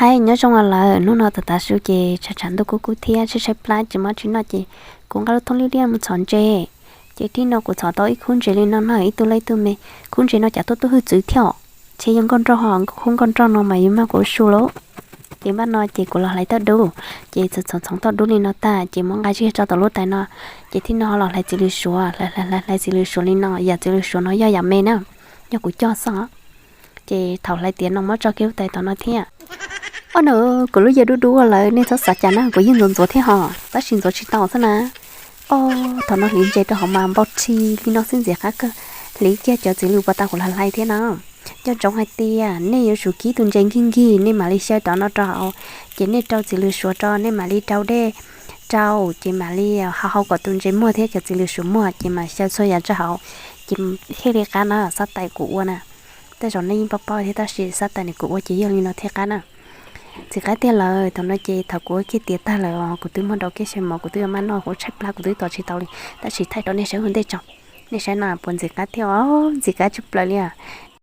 Aib, nyob zoo os lawm, hnub no tam tav su ces tshav tshav ntuj kub kub thiab tshaib tshaib plab ces muab tsis noj ces kuv nqa lub thoob liab liab mus txhom ntses. Ces tib no kuv txhom tau ib khub ntses li no na, ib tug loj ib tug me. Khub ntses no cas tuaj tuaj hwj txwv thiab os. Ces yog nkauj nraug ho, khub nkauj nraug no mas yuav mag kuv su lauj. Ces npaj no ces kuv los hlais toj dub, ces txhom txhom toj dub li no tag ces muab nqa tsig tso tom lub tais no. Ces tib no los hlais txiv lws suav, hlais txiv lws suav li no, yam txiv lws suav no yog yam me na, yog kuv cog xwb. Ces thaum hlais tiav no muab tso kiag lub tais tom no thiab. Ob no, kuv lub yawg dub dub lawm nej txhob xav cas na, kuv yeej ntxuav ntxuav thiab hos tab sis ntxuav tsis tau xwb na. Ob, thaum no hliv ntses rau hauv mas npau rhi li no xwb ntxim qab kawg. Hliv kiag cov txiv lws puas tas kuv hlais hlais thiab na. Nco ntsoov hais tias nej yuav tsum kib tus ntses nkig nkig nej mam li xyaw tom no rau hauv. Ces nej rau txiv lws suav rau, nej mam li rau dej rau, ces mam li hau hau kom tus ntses muag thiab cov txiv lws suav muag ces mam xyaw txhua yam rau hauv. Ces thiaj li qab na, xab tais kuv ua na. Tej zaum nej yeej paub paub thiab tab sis xab tais nws kuv ua ces yog li no thiaj qab na. Ntxim qab tiag lawm, thaum no ces thaum kuv ua kiag tiav tag lawm os, kuv twb muab rau kiag xyaw mov, kuv twb yuav maj noj, kuv tshaib plab kuv twb tos tsis tau li, tab sis thaij rau nej saib ua ntej tso. Nej saib no puas ntxim qab thiab os, ntxim qab tshaj plaws li os.